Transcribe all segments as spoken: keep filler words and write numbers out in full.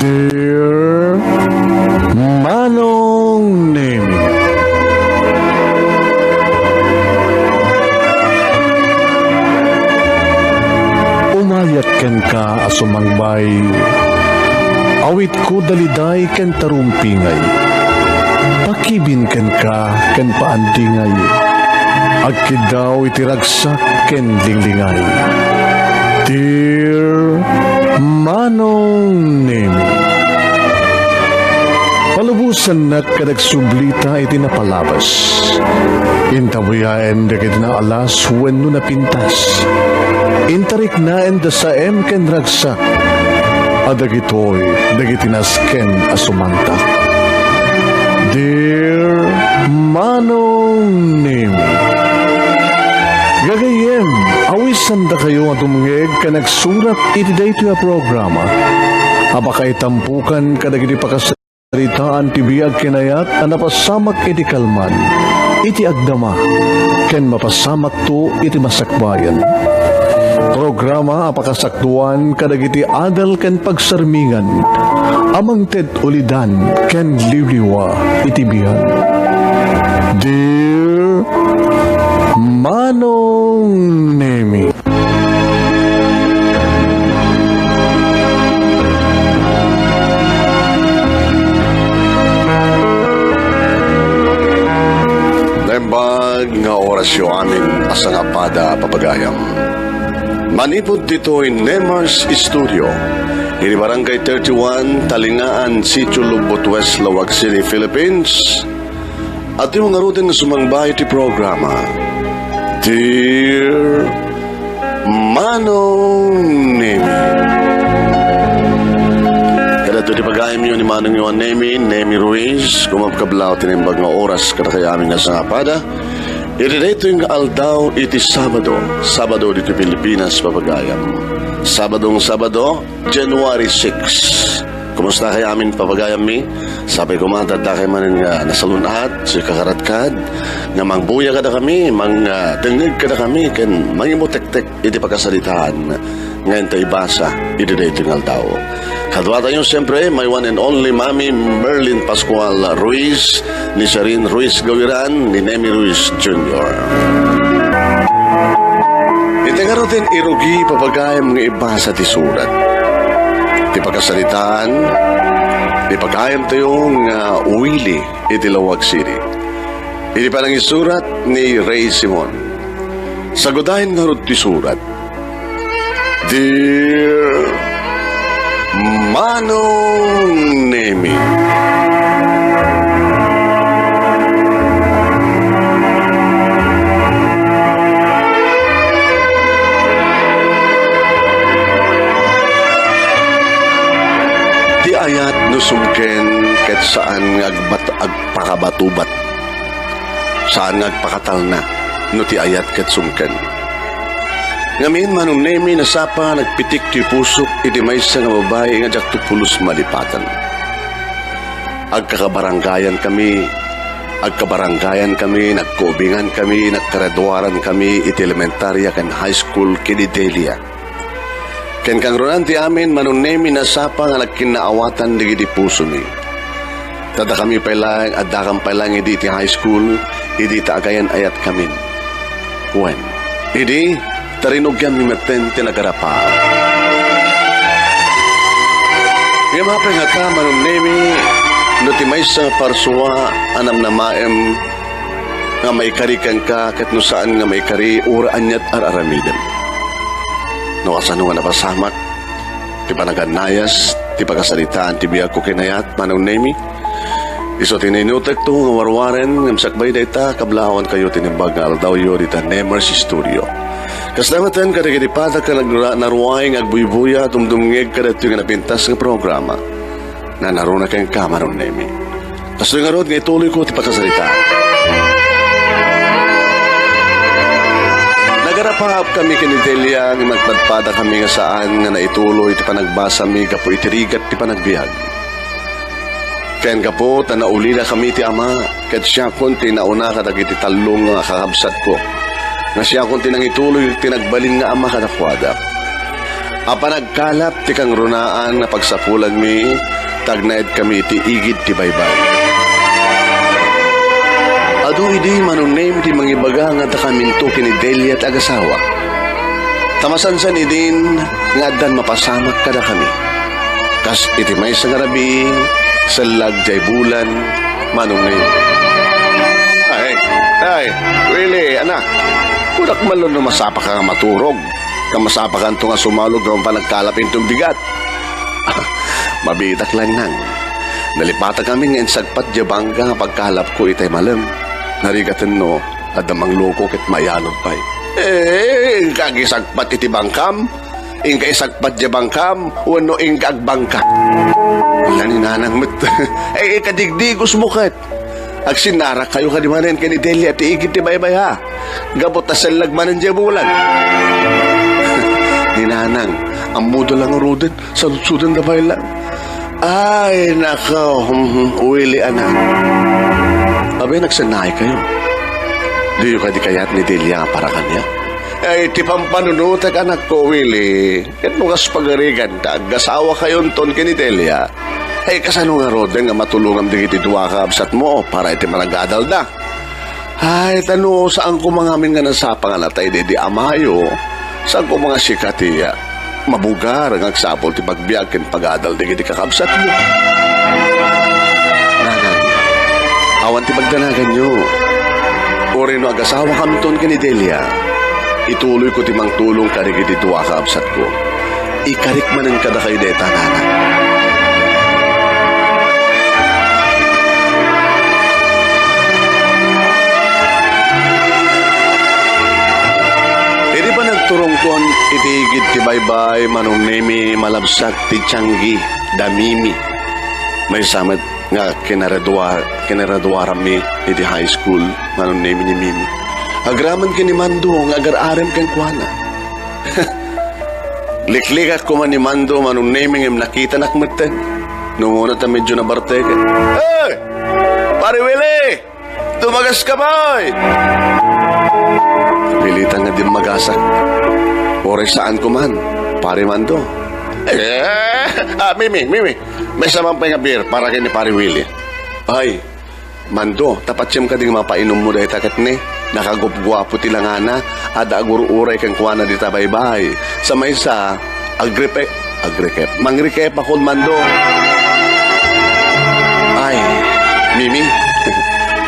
Dear Manong Nemi. Umayat kenka a sumangbay. Awitko daliday ken tarumpingay. Pakibin kenka ken paandingay. Agkiddaw iti ragsak ken linglingay. Dear Manong Nemi. Palubosannak ket agsublita iti napalabas. Intabuyaen dagiti naalas wenno napintas. Intariknaen da saem ken ragsak. A dagitoy dagiti nasken a sumantak. Dear Manong Nemi. Gagayyem, awisandakayo a dumngeg ken agsurat iti daytoy a programa a pakaitampukan kadagiti pakasaritaan ti biag ken ayat a napasamak iti kalman, iti agdama, ken mapasamakto iti masakbayan. Programa a pakasakduan kadagiti adal ken pagsarmingan a mangted ulidan ken liwliwa iti biag. Dear Manong Nemi. Naimbag nga orasyo amin a sangapada a papagayam. Manipud ditoy Nemar's Studio, iti Barangay thirty-one, Talingaan, Sitio Lubot West, Laoag City, Philippines, adtoyo ngaruden nga sumangba iti programa, Dear Manong Nemi. Kadagitoy ti pagayamyo ni Manongyo a Nemi, Nemi Ruiz, kumabkablaw ti naimbag nga oras kadakayo amin nga sangapada. Iti daytoy nga aldaw iti Sabado, Sabado ditoy Pilipinas, papagayam. Sabadong Sabado, January six. Kumusta kay amin, papagayammi? Sapay koma, adda kay manen nga nasalun-at, sika karadkad, nga mangbuya kadakami, mang, ah, dengngeg kadakami, ken mangimutektek iti pakasaritaan nga inta ibasa iti daytoy nga aldaw. Kaduatayo, siyempre, my one and only Mami Merlin Pascual Ruiz, ni Sharin Ruiz Gawiran, ni Nemi Ruiz Junior. Iti ngaruden, irugi, papagayam nga ibasa ti surat. Ti pakasaritaan, ipagayamtayo nga Willie iti Laoag City. Iti panangisurat ni Ray Simon. Sagudayen ngarud ti surat. Dear Manong Nemi. Ti ayat no sumken ket saan nga agbat-, agpakabatubat. Saan nga agpakatalna no ti ayat ket sumken. Ngamin, Manong Nemi, nasapa nga nagpitik ti pusok iti maysa nga babai nga diakto pulos malipatan. Agkakabaranggayan kami, agkabaranggayan kami, nagkaubingan kami, nagkaraduaran kami iti elementaria ken high school ken iti Delia. Ken kangrunaan ti amin, Manong Nemi, nasapa nga nagkinnaawatan dagiti pusomi. Ta dakami pay laeng, addakam pay laeng idi iti high school, idi ta agayan-ayatkamin. Wen, idi, ta rinugianmi metten ti nagarapaap. Ngem apay ngata, Manong Nemi, no ti maysa nga parsua a namnamaem nga maikari kenka ket no saan nga maikari, uray aniat ar-aramidem. No kasano nga napasamak ti panagannayas ti pakasaritaan ti biagko ken ayat, Manong Nemi, isu ti nainutekto nga warwaren, ngem sakbay dayta, kablawankayo ti naimbag nga aldawyo dita Nemers Studio. Kasta metten kadagiti padak nga nagra-, naruay nga agbuybuya, dumdumngeg kadagitoy nga napintas nga programa. Nanaruna kenka, Manong Nemi. Kastoy ngarud nga ituloyko ti pakasarita. Nagarapaap kami ken ni Delia nga nagpadpada kami nga saan nga naituloy ti panagbasami gapu iti rigat ti panagbiag. Ken gapu ta naulila kami ti ama, ket siakon ti nauna kadagiti tallo nga kakabsatko, nga siakon ti nangituloy ti nagbalin nga ama kadakuada. a panagkalap ti kangrunaan a pagsapulanmi ta agnaedkami iti igid ti baybay. Adu idi Manong Nemi ti mangibaga nga addakaminto ken ni Delia ti agasawa. Ta masansan idin nga addan mapasamak kadakami. Kas iti maysa nga rabii, sellag jay bulan, Manong Nemi. Ay, ay, Willie, anak, kunak man no masapaka nga maturog. Ta masapakanto nga sumalog nga panagkalap inton bigat. Mabiitak laeng, Nang. Nalipatakami nga insagpat diay bangka nga pagkalapko itay malem. Narigatenno, adda mangloko ket mayalog pay. Eh, inka agisagpat iti bangkam? Inka isagpat diay bangkam wenno inka agbangka? Ala ni Nanang met. Eh, ikadigdigosmo ket. Agsinnarakkayo kadi manen ken ni Delia ti igid ti baybay, ha? Gapu ta sellag manen diay bulan. Ni Nanang, ammoda la ngaruden, saludsodenda pay laeng. Ay, nako, hmm, Willie, anak. Abay, nagsennaaykayo. Diyo kadi kayat ni Delia para kaniak? Ay, ti pampanunotek, anakko, Willie. Ket no kas pagarigan ta aggasawakayonton ken ni Delia, ay kasano ngaruden nga matulongam dagiti dua a kabsatmo para iti panagadalda? Ay, ta no saan koma ngamin nga nasapa nga natay daydi amayo, saan koma nga sika ti, ah, mabugar nga agsapul ti pagbiag ken pagadal dagiti kakabsatmo? Nanang, awan ti pagdanaganyo. Uray no agasawakamton ken ni Delia, ituloyko ti mangtulong kadagiti dua a kabsatko. Ikarik manen kadakayo dayta, Nanang. Idi panagturongkon iti igid ti baybay, Manong Nemi, malabsak ti tianggi da Mimi. Maysa met nga kinaraduar-, kinaraduarammi iti high school, Manong Nemi, ni Mimi. Agraman ken ni Mando nga agar-arem kenkuana. Liklikak koma ni Mando, Manong Nemi, ngem nakitanak metten. Numuna ta medyo nabartek. Hey! Pare Willie! Dumagaska, bay! Napilitan nga dimmagasak. Uray saan koma, Pare Mando. Eh, ah, Mimi, Mimi. Maysa man pay nga beer para ken ni Pare Willie. Ay, Mando, ta patiem kadi nga mapainommo dayta ket ne, nakagupguapo ti langana, adda agur-uray kenkuana dita baybay. Sa maysa, agripe-, agrikep. Mangrikepakon, Mando. Ay, Mimi.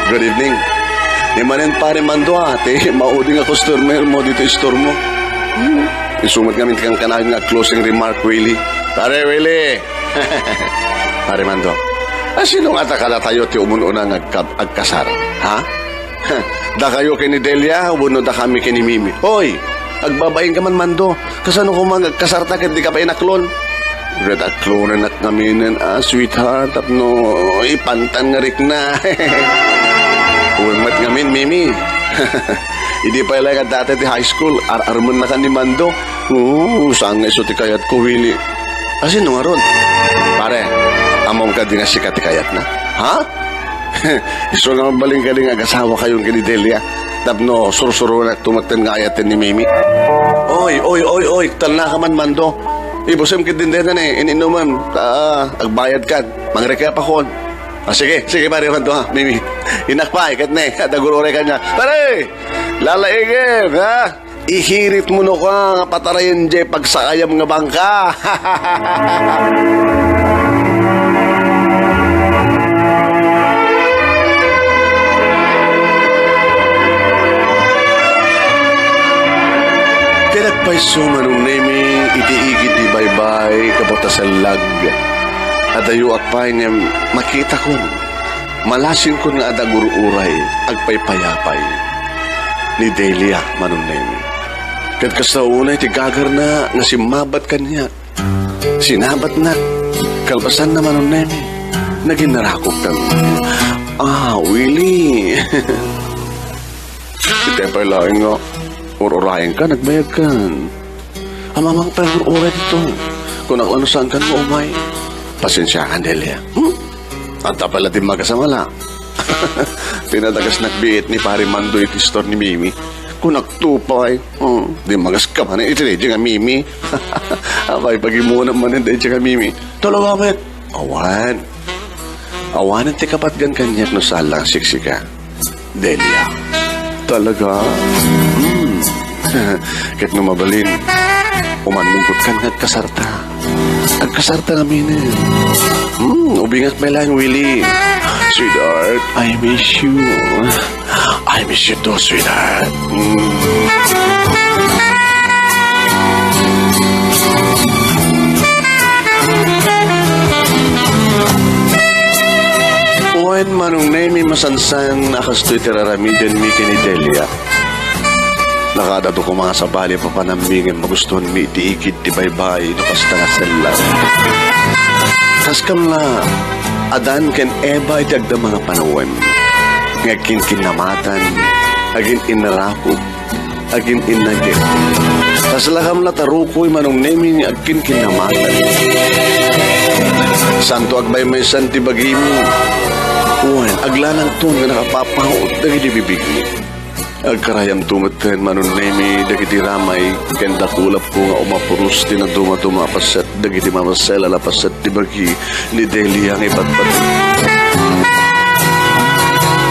Good evening. Ni manen Pare Mando, ah, ti maudi nga customer mo dito store mo. Isu met ngamin ti kankanayon nga closing remark, Willie. Pare Willie, Pare Mando, a, sino ngata kadatayo ti umun-una nga agka-, agkasar? Ha? Dakayo ken ni Delia wenno dakami ken ni Mimi? Hoy, agbabainka man, Mando. Kasano koma nga agkasarta ket dika pay inaklon? Ket aklonenak ngaminen, a, sweetheart, tapno ipantan nga rikna. Wen met ngamin, Mimi. Idi pay laeng adda ti high school, ar-armennakan ni Mando. Oo, saan nga isu ti kayatko, Willie. A, sino ngarud? Pare, ammom kadi nga sika ti kayatna? Ha? Isu nga mabalin kadi nga agasawakayon ken ni Delia. Tapno sursuronak tumakten nga ayaten ni Mimi. Oy, oy, oy, oy, talnaka man, Mando. Ibusem ket dindena ni in-inumem. Ah, agbayadkan. Mangrikepakon. Ah, sige, sige, pare, Mando, ha, Mimi. Innak pay, ket ne, adda agur-uray kaniak. Pare! Lalaingem, ha? Ihirit mo no ka nga patarayen jay pagsakayam nga bangka. Ket agpayso, Manong Nemi, iti igid ti baybay, gapu ta sellag. Adayoak pay ngem makitakon. Malasinkon nga adda agur-uray, agpaypayapay ni Delia, Manong Nemi. Ket kasta unay ti gagarna nga simmabat kaniak. Sinabatnak, kalpasanna, Manong Nemi, naginnarakokkan. Ah, Willie. Iti pay laeng nga ur-urayenka, nagbayagkan. Ammom pay nga ur-uray dito. Kunak la no saankan nga umay. Pasensiakan, Delia. Hmm? Adda pay la dimmagasamala. Pinadagasnak biit ni Pare Mando iti store ni Mimi. Kunakto pay. Hmm, dimmageska manen iti daydiay nga Mimi. Apay, pagimuna manen daydiay nga Mimi. Talaga met. Awan. Awanen ti kapatgan kaniak no saan la nga siksika. Delia. Talaga? Hmm. Ket no mabalin, umannugotkan nga agkasarta. Agkasarta ngaminen. Hmm, ubingak met laeng, Willie. Sweetheart, I miss you. I miss you too, sweetheart. Mm. Wen, Manong Nemi, masansan a kastoy ti raramidenmi ken ni Delia. Nakaadda koma nga sabali a papanammi ngem magustuanmi iti igid ti baybay no kasta nga sellang. Kas kam la Adan ken Eva iti agdama nga panawen, nga agkinkinnamatan, agin-innarakop, agin-innagek. Kasla kam la tarukoy, Manong Nemi, nga agkinkinnamatan. Saanto agmaymaysan ti bagimi. Wen, aglanangton nga nakapapaut dagiti bibigmi. Agkarayamto metten, Manong Nemi, dagiti ramay ken dakulapko nga umapuros ti nadumaduma a paset dagiti mamasel a napaset ti bagi ni Delia nga ipatpateg.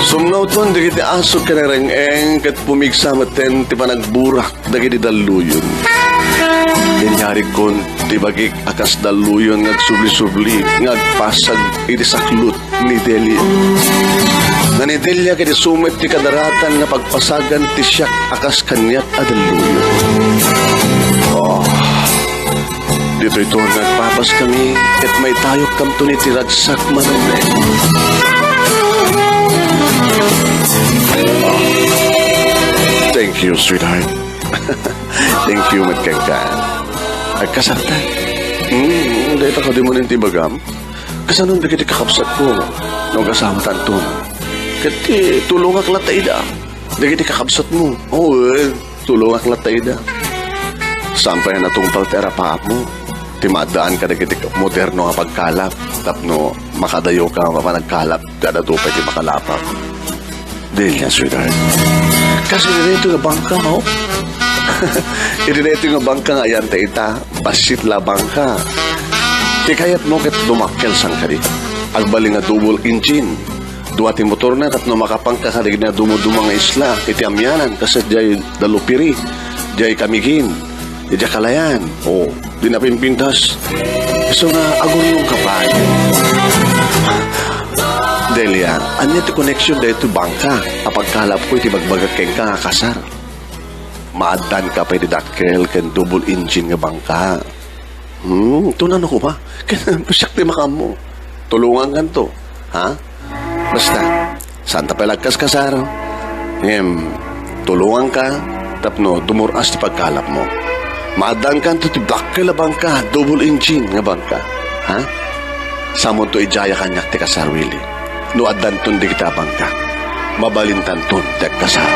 Sumngawton dagiti aso ken reng-eng ket pumigsa metten ti panagburak dagiti dalluyon. Inyarigkon ti bagik a kas dalluyon nga agsubli-subli nga agpasag iti saklot ni Delia. Nga ni Delia ket isu met ti kadaratan nga pagpasagan ti siak a kas kaniak a dalluyon. Oh. Ditoyton nga agpapaskami ket maitayokkamton iti ragsak, Manong Nemi. Thank you, sweetheart. Thank you met kenka. Agkasarta. Hmm, dayta kadi manen ti ibagam. Kasano dagiti kakabsatko no agasawatanton? Ket, eh, tulongak latta ida. Dagiti kakabsatmo. Oo, eh, tulongak latta ida. Saan pay a natungpal ti arapaapmo? Ti maaddaan kadagiti moderno nga pagkalap tapno makadayoka nga panagkalap, kada adu pay ti makalapam. Delia, sweetheart. Kas iti daytoy nga bangka, oh. Iti daytoy nga bangka nga ayan ta ita, bassit la bangka. Ti kayatmo ket dumakkel saan kadi. Agbalin nga double engine. Dua ti motorna tapno makapanka kadagiti dumuduma nga isla iti amianan, kas diay Dalupiri, diay Camiguin. Idiay Calayan, o, di napimpintas. Isu nga agurnongka pay. Delia, ania ti koneksion daytoy bangka a pagkalapko iti bagbagak kenka nga kasar? Maaddanka pay iti dakkel ken double engine nga bangka. Hmm, tunano koma? Ken siak ti makaammo. Tulongankanto, ha? Basta, saanta pay la agkaskasar, ngem tulonganka tapno dumur-as ti pagkalapmo. Maaddankanto ti dakkel a bangka, double engine nga bangka. Ha? Samonto idiaya kaniak ti kasar, Willie. No addanton dagita a bangka, mabalintanton ti agkasar.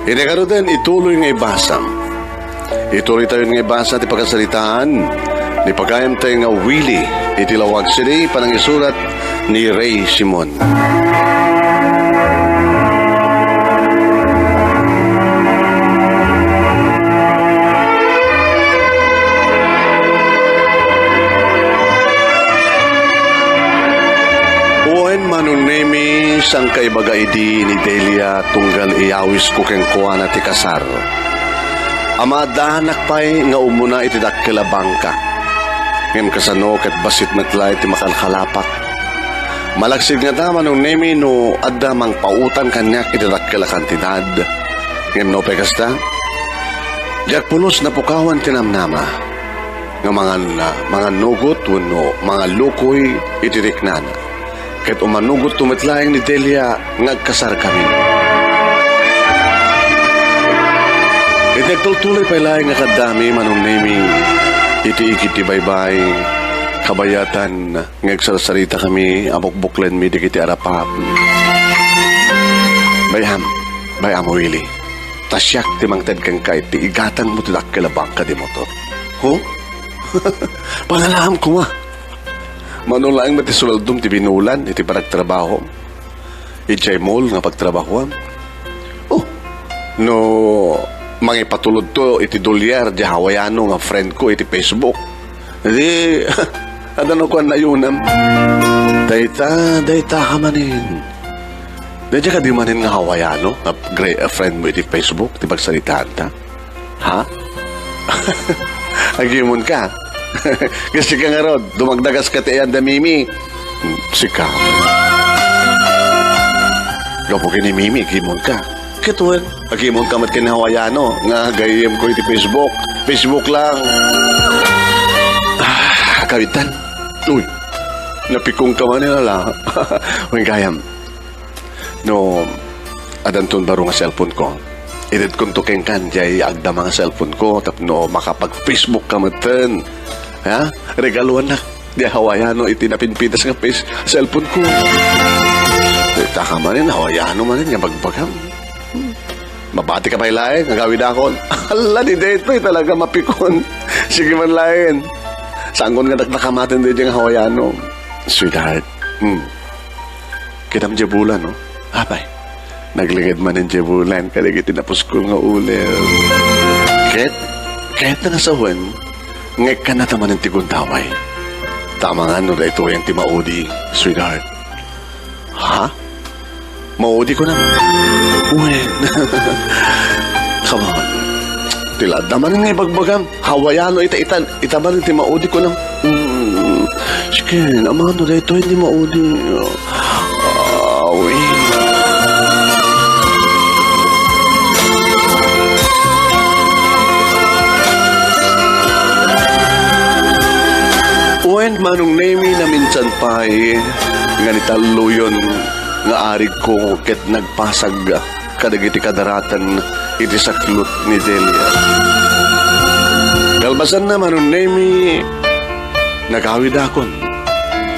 Iti kaduaen, ituloy nga ibasam. Ituloytayon nga ibasa ti pakasaritaan ni pagayamtayo nga Willie iti Lawag City, panangisurat ni Ray Simon. Wen, Manong Nemi, saan kaibaga idi ni Delia tunggal iyawisko kenkuana ti kasar. Amaaddanak pay nga umuna iti dakkel a bangka. Ngem kasano ket bassit met la iti makalkalapak. Malaksid ngata, Manong Nemi, no adda mangpautang kaniak iti dakkel a kantidad. Ngem nupay kasta, diak pulos napukawan ti namnama nga mangan-, manganugot wenno mangallukoy iti riknana. Ket umanugotto met laeng ni Delia nga agkasarkami. Iti agtultuloy pay laeng nga kaddami, Manong Nemi, iti igid ti baybay, kabayatan nga agsarsaritakami a bukbuklenmi dagiti arapap. Bay-am, bay-am, Willie, ta siak ti mangted kenka iti igatangmo ti dakkel a bangka di motor. Ho? Pangalaam koma. Mano laeng met ti sueldom ti binulan iti panagtrabahom idiay mall nga pagtrabahoam. Oh, no mangipatulodto iti dolyar diay Hawaiano nga friend ko iti Facebook, di, adda no kuan nayunam. Dayta, dayta ka manen. Dayta kadi manen nga Hawaiano nga gre-, a friend mo iti Facebook, ti pagsaritaanta? Ha? Agimonka. Kas sika ngarud, dumagdagas ka ti ayan da Mimi. Hmm, sika. Gapu ken ni Mimi, agimonka. Ket wen, agimonka met ken ni Hawaiano nga gayyemko iti Facebook. Facebook lang. Ah, kawitan. Uy, napikongka manen, ala. Wen gayam. No, addanton baro nga cellphone ko. Itedkonto kenka diay agdama nga cellphone ko tapno makapag-Facebook ka metten. Ha? Regaluannak diay Hawaiano iti napinpitas nga face-, cellphone ko. Dayta ka manen, Hawaiano manen nga bagbagam. Hmm. Mabati ka pay laeng, agawidakon. Ala, ni daytoy talaga mapikon. Sige man laeng. Saankon nga dakdakamaten daydiay nga Hawaiano. Sweetheart. Hmm. Kitam diay bulan, no? Apay, naglinged manen diay bulan kadagiti napuskol nga ulew. Ket, ket nga sawen, nga ikkannata manen ti gundaway. Ta amangan no daytoyen ti maudi, sweetheart. Ha? Maudi kunam? Wen. Come on. Ti ladda manen nga ibagbagam. Hawaiano ita, ita, ita manen ti maudi kunam. Mm. Sige, amangan no daytoy ti maudi. Awi. Wen, Manong Nemi, naminsan pay nga nitalloyon nga arigko ket nagpasag kadagiti kadaratan iti saklot ni Delia. Kalpasanna, Manong Nemi, nagawidakon.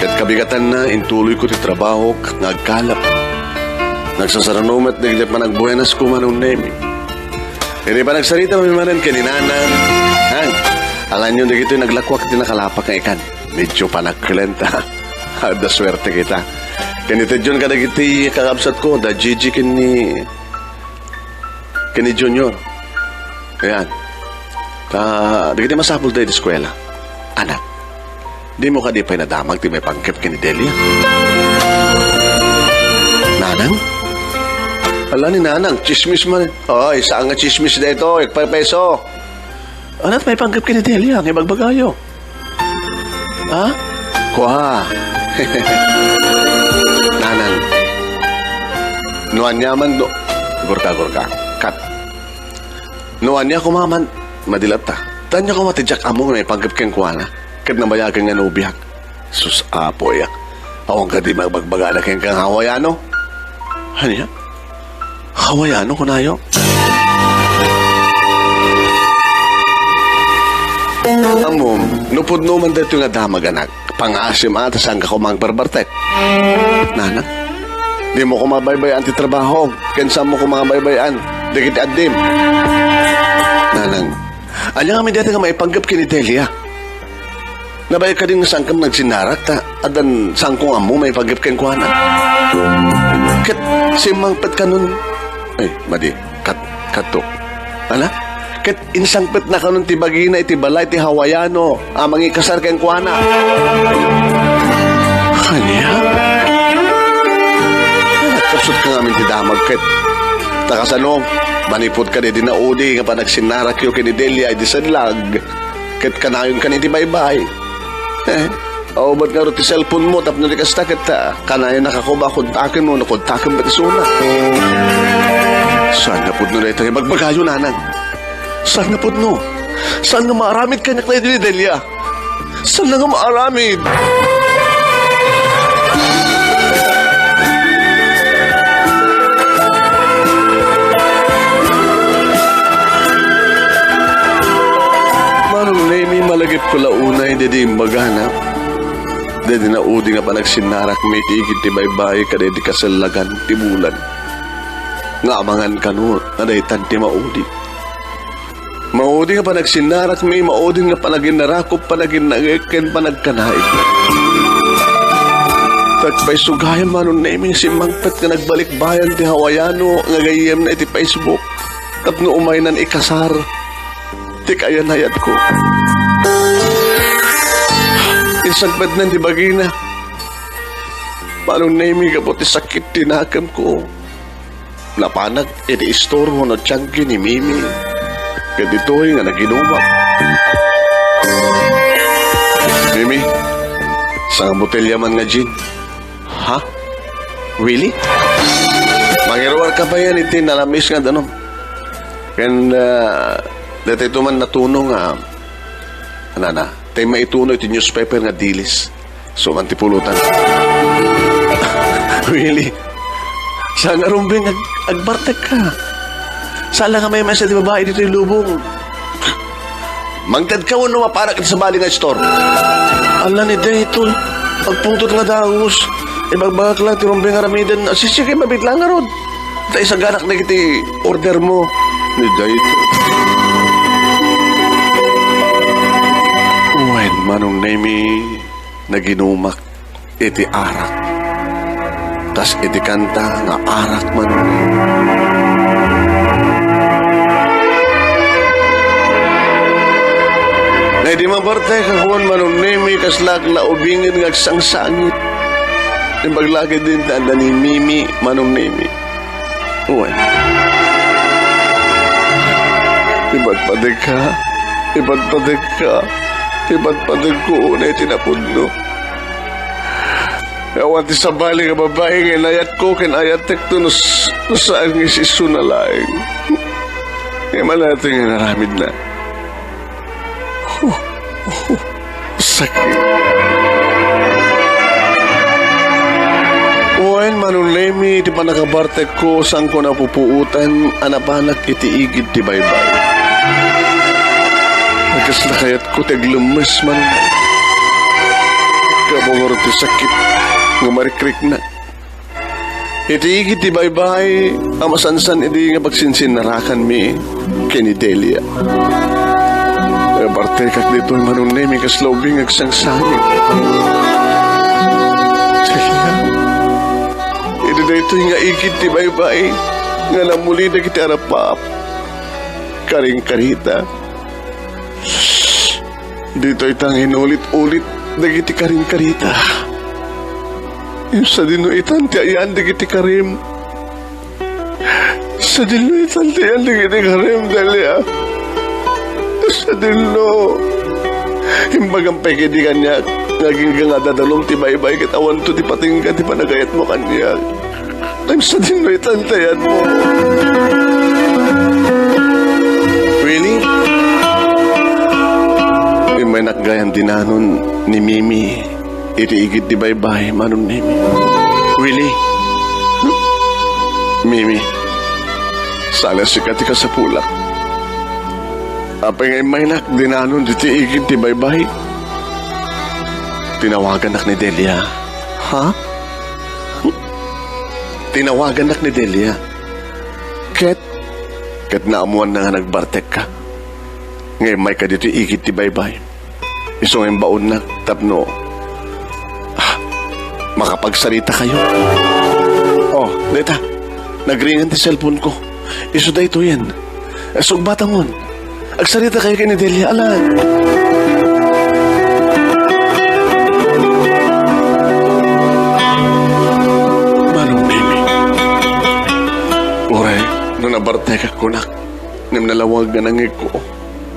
Ket kabigatanna, intuloyko ti trabahok nga agkalap. Nagsasarano met dagiti panagbuenasko, Manong Nemi. Iti panagsarita manen ken ni Nanang, han, alanyon dagitoy naglakuak ti nakalapak nga ikan. Medyo panakkelen ta. Adda suerte kita. Ken itedyon kadagiti kakabsatko, da Gigi ken ni, ken ni Junior. Ayan. Ta, dagiti masapul da iti eskuela. Anak, dimo kadi pay nadamag ti maipanggep ken ni Delia? Nanang? Ala ni Nanang, tsismis man. Oy, saan nga tsismis daytoy? Agpaypayso. Ania ti maipanggep ken ni Delia nga ibagbagayo? Ha? Kua. Nanang. No ania man, no, gurka, gurka. Kat. No ania koma man, madi latta. Ta ania koma ti diak ammo nga maipanggep kenkuana. Ket nabayagen nga nobiak. Sus, Apo, iyak. Awan kadi maibagbagana kenka nga Hawaiano? Ania? Hawaiano, kunayo? Ammom, no pudno man daytoy nga damag, anak, pangaasim a ta saanka koma agbarbartek. Nanang, dimo koma baybay-an ti trabaho, ken saanmo koma baybay-an dagiti addim. Nanang, ania ngamin dayta nga maipanggep ken ni Delia? Nabayag kadi nga saanka nagsinnarak ta addan saanko nga ammo maipanggep kenkuana. Ket simmangpet kanon, ay, madi, kat-, kato. Ana? Ket insangpetna kanon ti bagina iti balay ti Hawaiano a mangikasar kenkuana. Ania? Nagkapsut ka ngamin ti damag ket ta kasano, manipud kadi idi naudi nga panagsinnarakyo ken ni Delia idi senlag. Ket kanayon kan iti baybay. Eh, aubat ngarud ti cellphone mo tapno di kasta ket, ah, kanayon nakakuba kontaken mo no kontaken met isuna. Saan nga pudno dayta nga ibagbagayo, nanang? Saan nga pudno? Saan nga maaramid kaniak daydi ni Delia? Saan nga maaramid? Manong Nemi, malagipko la unay daydi imbagana. Daydi naudi nga panagsinnarakmi iti igid ti baybay kadaydi kasellagan ti bulan nga amangan kano a daytan ti maudi. Maudi nga panagsinnarakmi, maudi nga panaginnarakop, panaginnangek, ken panagkanaig. Nagpaisugayan, Manong Nemy, simmangpet nga nagbalikbayan ti Hawaiano nga gayyemna iti Facebook tapno umaynan ikasar ti kayan-ayatko. Insangpetnan ti bagina, Manong Nemy, gapu ti sakit ti nakemko. Napanak iti istor wenno tiangki ni Mimi. Ket ditoy nga naginumak. Mimi, sanga botelya man nga gin. Ha? Willie? Mangiruarka payen iti nalamis nga danum. Ken, ah, daytoy man natuno nga, anana, tay maituno iti newspaper nga dilis. Suman ti pulutan. Willie, saan a rumbeng ag-, agbartekka? Saan la nga maymaysa ti babai ditoy lubong? Mangtedka wenno mapanak iti sabali nga istor? Ala ni daytoy, agpungtot nga dagus. Ibagbagak la ti rumbeng aramiden. Sisiken, mabit la ngarud. Ta isaganak dagiti order mo. Ni daytoy. Wen, Manong Nemy, naginumak iti arak. Kas iti kanta nga arak, Manong Nemy. Nay di mabartekak wen, Manong Nemy, kaslak naubingen nga agsangsangit. Imbag la ketdin ti adda ni Mimi, Manong Nemy. Wen. Ipadpadekka, ipadpadekka, ipadpadekko unay ti napudno. Awan ti sabali nga babai nga inayatko ken ayatekto no s-, no saan nga isu na laeng. Nga malati nga inaramidna. Huh, huh, sakit. Wen, Manong Nemy, iti pannakabartekko, saanko napupuotan a napanak iti igid ti baybay. Kasla kayatko ti aglemmes, Manong Nemy. Kabungor ti sakit nga marikriknak. Iti igid ti baybay a masansan idi nga pagsinsinnarakanmi ken ni Delia. Nabartekak ditoy, Manong Nemy, kasla ubing nga agsangsangit. Delia, idi daytoy nga igid ti baybay nga namuli dagiti arapaap, karingkarita. Ditoy ta nga inulit-ulit dagiti karingkarita. Sadino itan ti ayan dagiti karim? Sadino itan ti ayan dagiti karim, Delia? Sadino? Imbagam pay kadi kaniak nga agingga nga dadalum ti baybay ket awanto ti patingga ti panagayatmo kaniak. Ay, sadino itan ti ayanmo? Willie? Immaynak gayam dinanon ni Mimi iti igid ti baybay, Manong Nemy. Willie? Mimi, saan a sika ti kasapulak. Apay nga immaynak dinanon ditoy igid ti baybay? Tinawagannak ni Delia. Ha? Tinawagannak ni Delia. Ket, ket naammoanna nga nagbartekka. Nga immayka ditoy igid ti baybay. Isu nga imbaonnak tapno, ah, makapagsaritakayo. Oh, dayta, nagringan ti cellphone-ko. Isu daytoyen. Sugbatangon. Agsaritakayo ken ni Delia, alan. Manong Nemy, uray no nabartekak kunak, ngem nalawag nga nangngegko.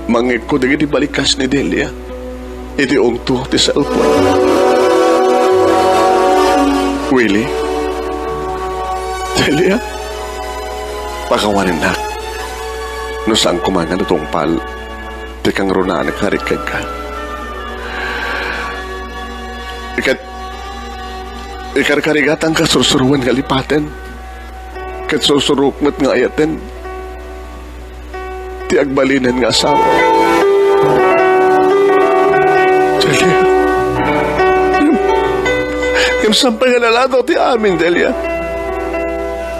Mangngegko dagiti balikas ni Delia iti ungto ti cellphone. Willie? Delia? Pakawanennak no saan koma nga natungpal ti kangrunaan a karik kenka. Ikat-, ikarkarigatangka sursuroen nga lipaten, ket sursurok met nga ayaten ti agbalinen nga asawa. Delia. Ngem, ngem saan pay nga naladaw ti amin, Delia.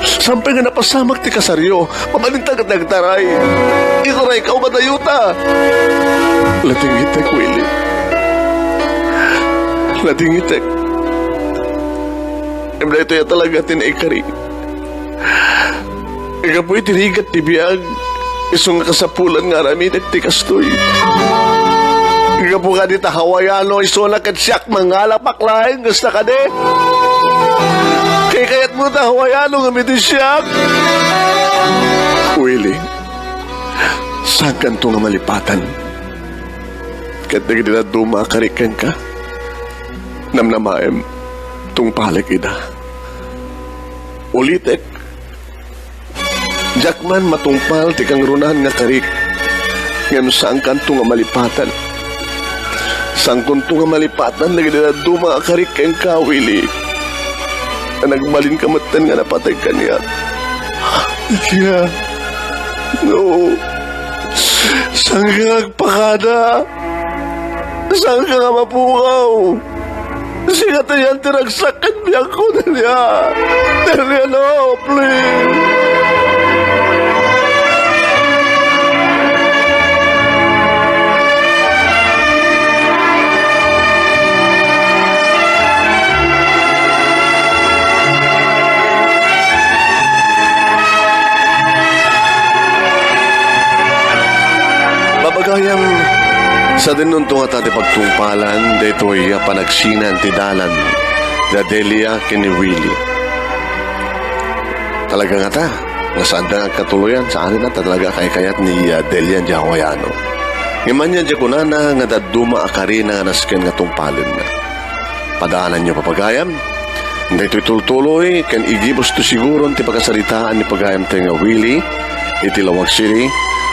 Saan pay nga napasamak ti kasaryo. Mabalinta ket nagtaray. Iturayka o madayota. Ladingitek, Willie. Ladingitek. Ngem daytoy a talaga ti naikari. Gapu iti rigat ti biag, isu nga kasapulan nga aramidek ti kastoy. Gapu kadi ta Hawaiano, isuna ket siak mangalapak laeng kasta kadi. Kay kayatmo ta Hawaiano ngem iti siak. Willie, saankanto nga malipatan. Ket dagiti dadduma a karik kenka, namnamaem, tungpalek ida. Ulitek, diak man matungpal ti kangrunaan nga karik, ngem saankanto nga malipatan. Saankonto nga malipatan dagiti dadduma a karik kenka, Willie. A nagbalinka metten nga napateg kaniak. Ania? No. Saanka nga agpakada? Saanka nga mapukaw? Sika ti yan ti ragsak ken biagko, Delia. Delia, no, please. Babagayam, sadinonto ngata ti pagtungpalan daytoy a panagsinan ti dalan da Delia ken ni Willie. Talaga ngata, nga saanda nga agkatuloyan, saan ta talaga a kaykayat ni, ah, Delia diay Hawaiano. Ngem ania diay kunana nga dadduma a karina nga nasken nga tungpalenna? Padaananyo, papagayam. Daytoy tultuloy ken igibusto siguron ti pakasaritaan ni pagayamtayo nga Willie iti Laoag City,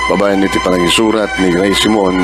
babaen iti panangisurat ni Grace Simon